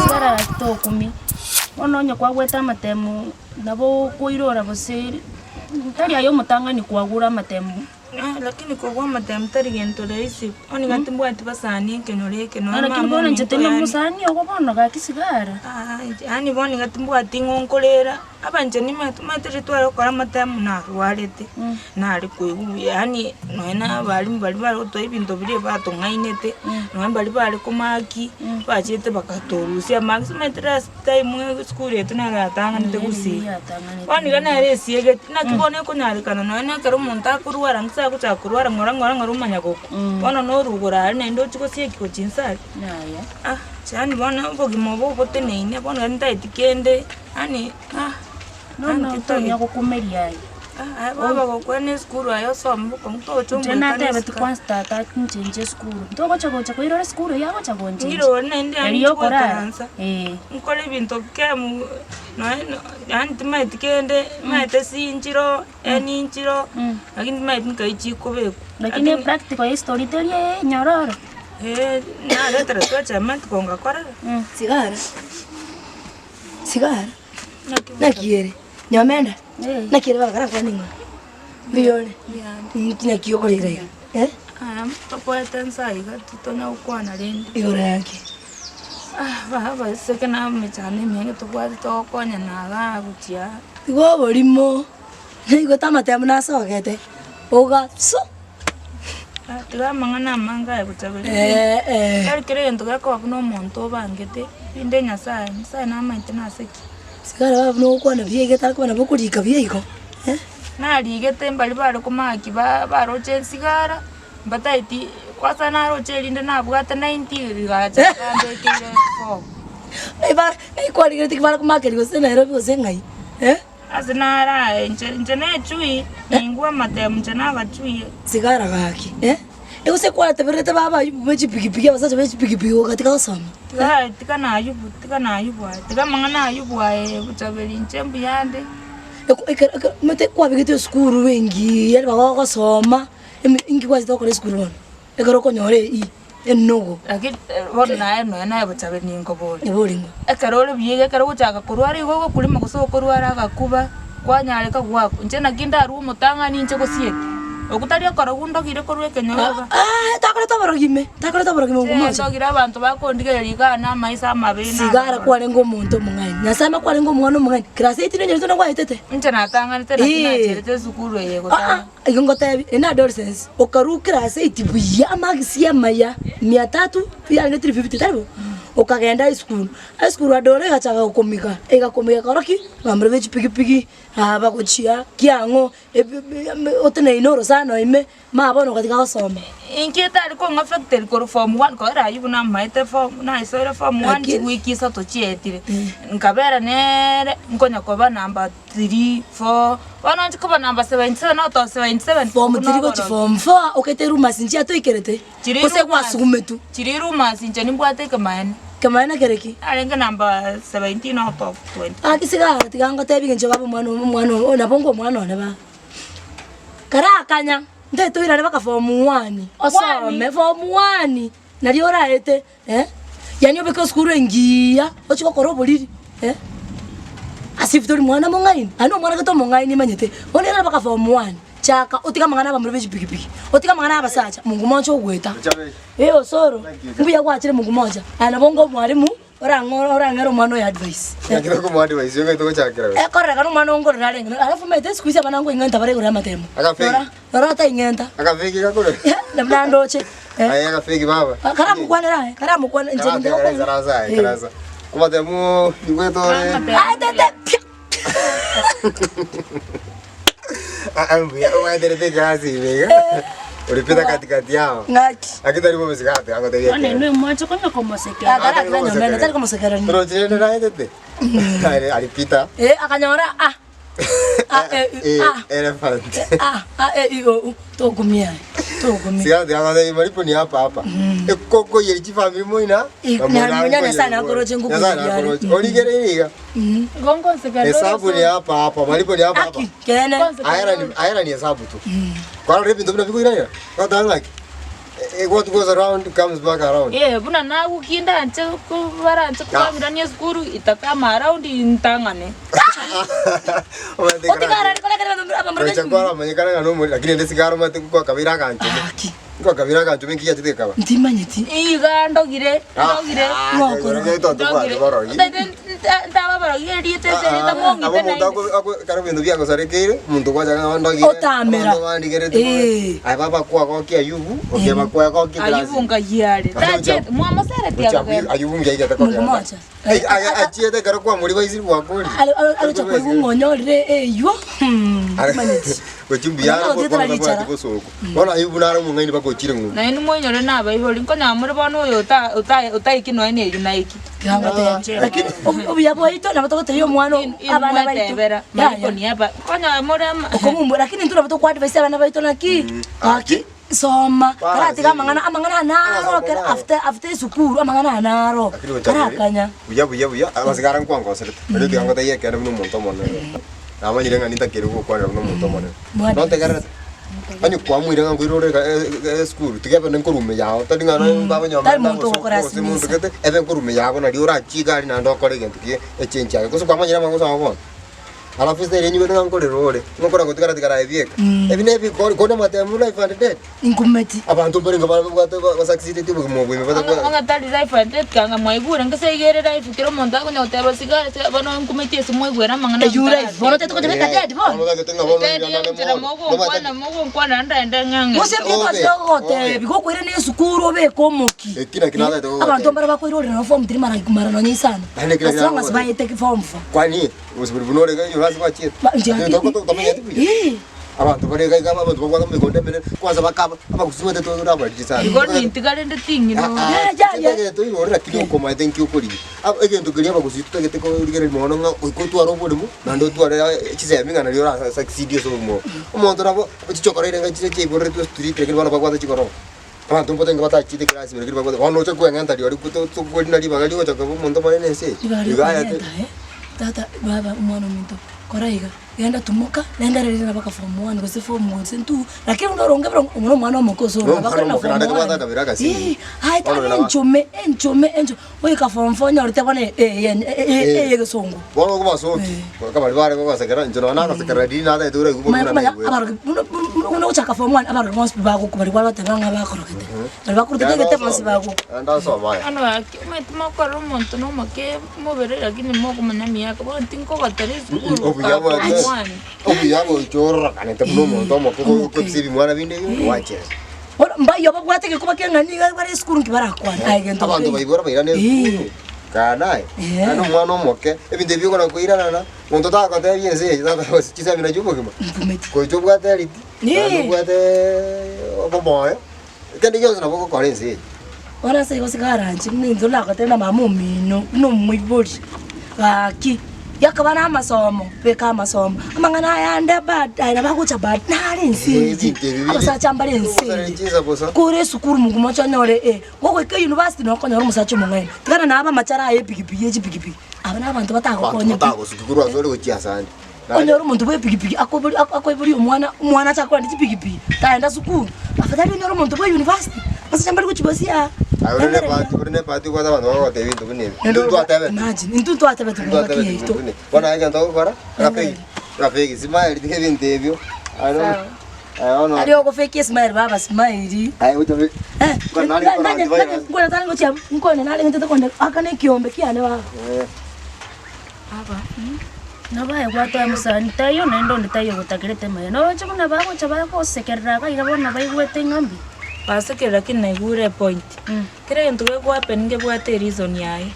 Sigara gaki tokumia, bono onye kwagwete amatemu nabo okoirora gose tari aye omotang'ani kwagure amatemu. Lakini kobua amatemu tari gento rahisi, bono iga timbwati basani ekenyoro eke nonya Lakini mama bono inche ominto tindi yaani. omosani ogo bono gaki sigara. Yaani bono iga timbwati ng'o nkorera. Abanchani omanyete omanyete riria tware gokora amatemu narwarete, nare koigwa buya yaani nonye na abalimu baria bare gotoa ebinto biria batong'ainete, nonye baria bare komaki, bachete bakatorusia amarks, omanyete last time esukuru yaito nero yatang'anete gusii. Bono iga nere esiegeti, naki bono ekonyarekana nonye na ekero omonto akorwara gose agochaka korwara ng'ora ng'ora ng'ora omanya gokwa, bono norugoro aria naende ochie gosieki gochia inse aria, ah yaani bono obogima obo oboteneine bono ntageti kende. Yaani ah, Bono tonya gokumeria aye. Ah, aye baba gokwana esukuru aye osome bokong'u togocha Inche omoika natebeti nesukari. kwanza tata nchenche esukuru, ntogocha gocha koirora esukuru eyio agocha gonchencha. Ng'irore naende yaani Erio okorara, nchigoikaransa, eh. nkore ebinto kemu noe no yaani timaeti kende, maete sinchiro, eninchiro, lakini timaeti nkai chikobekwa. Lakini epractical ya history teri enyororo. Eh, naretire twachama ntuko ngakorera. Sigara. Sigara, naki ere? Nyomenda, naki ere baba karakwane ng'a mbuya ore? Inki naki okorera iga eh? Aya tokoete nsa iga titonya gokwana rende. Igoro yake. Ah baba eseke na emechando emenge tobwate togokonyana igaa gochia aa. Igo oborimo, naigwete amatemo nasogete, ogasu. Ah tiga amang'ana amange aye gochaberia Eh, eh. tari kera egento gekoba buna omonto obangete, rinde Nyasaye, Nyasaye namaete nase ki. Sigara baba buna ogokwana buya iga etakoba nabo okorika buya igo eh. Narigete mbaria bare komaki ba baroche esigara, mbataeti kwanza naroche erinde nabwate 90 rigacha bambekeire four. Ng'ai ba ng'ai kwarigeretie ki bare komakeria gose Nairobi gose ng'ai eh. Ase narae inche, inche nechui, ningwe amatemu inche nabachui. Sigara gaki eh, gose kwateberete baba aywo be chipikipiki abasacha be chipikipiki ogatiga gosoma. Tiga tiga na Ayubu, tiga na Ayubu aye, tiga amang'ana a Ayubu aye bochaberi inche mbuya ande. Eko ekero ekero omanyete kwabegete esukuru engiya ribaga ogosoma, emi inki gwachete gokora esukuru bono? Ekero okonyora e enogo. Lakini bono naye nonya naye bochaberi ninkoborie. Ebori ng'o? Ekero ore buya iga ekero ogochaka korwara igo ogokurima gose okorwara agakuba, kwanyareka gwakwa, inche naki ndarwe omotang'ani inche gosieka, okwo tari okorogwa ndogire korwa ekenyoro iga. Aah takorete oborogi ime, takorete oborogi ime Inche mocha. ndogire abanto bakondigereria igaa na amaiso amabe Sigara kwarenge omonto omong'aini, Nyasaye ama kwarenge omwana omong'aini, class eight nonyorete nogwaetete? Inche natang'anete naki Eeh. nacherete esukuru eye Aa gotang'ana. igo ngotebi, ere na adolescence, okarwa class eight buya, amarks amaya, mia tatu, yarenge 350 tari bo? Okagenda high school, high school adore egachaka gokomiga, egakomiga ekora ki? Bamura be chipigipigi, aba gochia kiang'o, oteneine orosana ime, mama bono ogatiga gosoma. Inki etari kong'a factory korwa form one kore aywo buna amaete form naisoire form one Lakini- chiwiki isato chietire, nkabera neere nkonya koba number three, four, bono nchia koba number 77 out of 77 Form obwo three gochia noborogi. form four okaete rumors nchiatoikerete, Chiri gose rumors, gwasugumetwe. chiri rumors inche nimbwate ekemaene. Ekemaene kere ki? Narenge number 17 out of 20. Gaki sigara tiga ngotebi eng'encho baba omwana omwana oyo nabo onga omwana one baba. Karakanya, ntaete oirane mpaka form one, osome form one, nario oraete eh, yaani obeke esukuru engiya, ochie gokora oboriri eh, as if tori mwana mong'aini, aye na omwana gete omong'aini omanyete, bono irana mpaka form one, chaka otige amang'ana abamura be chipikipiki, otige amang'ana ya abasacha, Mungu mocha ogoeta. Eh osoro, mbuya gwachire Mungu mocha, aye nabo onga omwalimu. Orang'ore orang'ere omwana oyo advice. Naki tokomoa advice yoka togochakera gose. Ekorerekana omwana ongorera arenge alafu omanyete siku hizi abana ngoing'enta bare igoro y'amatemo. Agafegi. Rora rora otaing'enta. Agafegi gakore. Buna ndoche. Eh. Aye agafegi baba. Karamokwanera aye, karamokwanera inche Karate ninde karasa rasa aye Eh. karasa. Amatemo nigwete ore. Aye tete pia. Ah, ah, mbuya omaeterete ekerasi ime iga. Ulipita katikati yao. Ng'aki. Lakini tari bobe sigate agotebia. Bono inwe mwanche konya komosekera. Akara akira nyomene tari komosekerania. Torochire naetete. Ali- Alipita. Eh akanyora a A, e, u, Eh, a. Elephant. A a e i o u tokumia aye tokumia. Sigate agotebia malipo ni hapa hapa. Ekoko yeri chifamiri moina. Eh, na moina na akoyeri Nyasaye nakoroche ngoko Nyasaye yeri are. nakoroche. Origereire iga. Hesabu ni hapa hapa, malipo ni hapa hapa. Aki kene. Ahera ni ahera ni hesabu tu. Kwarora ebinto buna bikoiranera, ogoteba ng'aki? What goes around comes back around. Eh, buna nagokia ndanche ko baranche kobang'irania esukuru itakama around ntang'ane. Omanyete Otigara ariko rekere abamura Gocha kwaramanyekana ng'a nomori lakini ende sigara omanyete kwakabera aganchome. Aki. Kwakabera aganchome nki giachete gekaba. Ntimanyeti. Iga ndogire, ndogire. Ntababaragia erieta ase erieta mong'ite naende. Ekero ebinto biagosarekeire, omonto gwacha ng'a ndogire, Otamera. abanto bandigerete Eh. aye babakwagokia Ayubu, okia bakwagokia Ayubu class. ngai are. Tachete, mwamoseretie Gocha akagenda. Ayubu ngiaigete kogenda. Mogomocha. Ai, ai, achiete ekero kwamoribaisire gwakori. Arocha koigwa ng'a onyorire eywo, timanyeti. Gochia mbuya Bono are gotetera bono richara. tabwati bosongo. Bono Ayubu nare omong'aini mpaka ochire ng'umbu. Nainwe moinyore nabaibori, nkonyora more bono oyo ota- ota- otaiki nonya na eyio naiki. Tiga Lakini obuya bwaito nabo togotebia omwana In- abana baito. inwetebera, Yaya. mariko niaba. Nkonyora more ama- Okomumbura lakini intwe nabo tokwa-advise abana baito naki gaki soma karatiga amang'ana amang'ana naro ekero after after esukuru amang'ana aya naro Lakini gocha buya, karakanya. buya buya buya, abasike ara nkwangoserete, erio tiga ngotebie ekeene buna omonto omonene. Namanyire ng'a nintakeire gokwanera buna omonto omonene. Mwana. Nontegererete? Onye kwamoire ng'a nkoirore eka esukuru, tiga ebe nenkorume yao, tari ng'a nabo Tari monto gose gose monto ogokorasimisa. gete, ebe enkorume yabo nario orachie iga aria naende okore egento kie echange aye. Gose kwamanyire amagoso ao bono? Alafu ase erio nigo nkorera ore, ngokora gotigara tigara aye bieka. Ebi nebikori korende amatemu life and death. Inkumeti. Abanto mbarenge babwate basucceedeti obogima obo ime Onga onga tari life and death kanga mwaigure ngese iga ere life kera omonto akonya goteba sigara sigara bono nkumeti ase mwaigwera amang'ana Eywo life bono tari togochia dead bono. Dead enchera mogonkwana mogonkwana ndaende ng'ang'e. Gose mbuya twachire gogotebi gokoirana esukuru obeke omoki. Eki naki natagete gogotebi. Abanto mbare bakoirorera nabo form three mara mara nonye isano. Naende eki naki As long as nagogotebi. baete form four. Kwani gose bori buna ore iga ase gwachiete. Ba- inche Lakini tomenyeti buya. Eh. Abanto bare iga iga abanto babwate emegondo emenene, kwanza bakaba abagusi tore abariri sana. Igo nintiga rende ting'ina Ah, ah, Yeah, yeah, yeah. totagete toirore lakini okomaete nki okorigia. Ab- Egento keria abagusi totagete korigereria mono ng'a goika otware oboremo, naende otware chisemi ng'a nario ora succeed ase obogima obo. Omonto nabo chichokora ere ng'a chire chiaiboreretwe street lakini bono babwate chikoroba. Abanto mbote batachete class lakini babwate bono oche kweng'enta rirorio tokorina ribaga riogocha koba omonto omonene ense eye. Ribaga Iga ayete riokong'enta eh, tata baba omwana ominto kora iga, genda tumoka rende rende nabo aka form one gose form gose two, lakini buna oronge buna omo na omwana omoke ase Nomwana oroka bakore na omoke form naende one. kabwate akabere agasini. Ii, aye Bono tari nabo- enchome enchome enchome, goika form four onyorete bono eye eye egesongo. Bono okobasokia, goika baria bare kogosekera, inche nonya nagosekerera riria natagete oraigwe Omanye buna komanya naigwete. abaroki buna buna buna ogochaka form one abaroki bonsi pi bagokwa baria kware goteba ng'a bakorogete. Baria bakorokete egete bonsi bagokwa. Naende osome aya. Bono gaki omanyete mokorora omonto na omoke mobere lakini mokomanya emiaka bono tinkogotera esukuru Obuya mpaka bwate, form one. obuya gocha ororakanete buna omonto omoke okobisa ebimwana binde ebio, gwachesa. Bono mbayio babwate egekoba kia ng'a niga bare esukuru nki barakwane aye gento Abanto nkeiyo. baibora bairane esukuru, kaa naye, Eh. naende omwana omoke, ebinto ebi okona koiranana, monto tagotebia ense eye, tata chisemi nachio obogima. Nkumeti. Gocha obwate eriti, naende Eh. obwate obomoyo, kende gionsi nabo ogokora ense eye. Bono ase igo sikaranche buna intwe nagotebia na mama omino, buna omoibori, gaki, giakaba na amasomo, beka amasomo, amang'ana aya ande baadaye nabo agocha baadaye, nare ense eye, Ebinto ebi bire- abasacha mbare ense eye. Chinsa bosa. Kore esukuru mogumocha onyore eh, gogoika eyunivasiti nokonyora omosacha omong'aini, tigana nabo amachara aya epikipiki echipikipiki, aba na abanto Abanto batagokonye pi. batagosuki korwa ase ore gochia asande. Onyore omonto bwa epikipiki akobori akoiboria omwana, omwana ache akorende chipikipiki, taenda sukuru, afadhali onyore omonto bwa university, abasacha mbari gochia bosia aa. Aye ore na ebahati, ore na ebahati obwate abanto bagogotebia ebinto buna ebi. Intwe ntwatebeti. Imagine, intwe ntwatebeti buna Ntwatebeti ngaki yaito. ebinto buna ebi. Bono aye egento ogokora, rafiki, rafiki, smile tiga ebinto ebio. Aye nonya, aye bono. Aria ogofake esmile baba smile. Aye gocha be, Nkwane nare nkore antivirus. Nkwane tari gochia nkwane nare ng'entete konde akana ekiombe kiane baba. Eh. Aba, nabaye gwatoa mosani taiyo naende onde taiyo ogotakerete maya. Noroche buna bagocha bagosekerera iga iga bono baigwete ng'a mbuya. Basekerera lakini naigure epoint. Kera egento gegohappen ngebwate ereason yaye.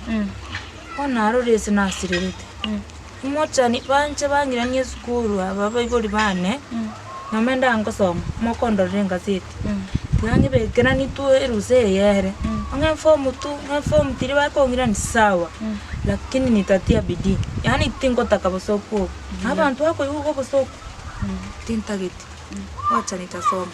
Bono narorire ase nasirerete. Imochani banche bang'iranie esukuru aba abaibori bane, nome ndangosoma, mokondorera engazeti. Tiga ng'ibekeranie tu erusa eye ere, ong'e form two, ng'e form three bakong'irania sawa, lakini nitatia bidii, yaani tingotaka bosoku obo. Na abanto bakoigwa iga obosoku, tintageti, wacha nitasoma.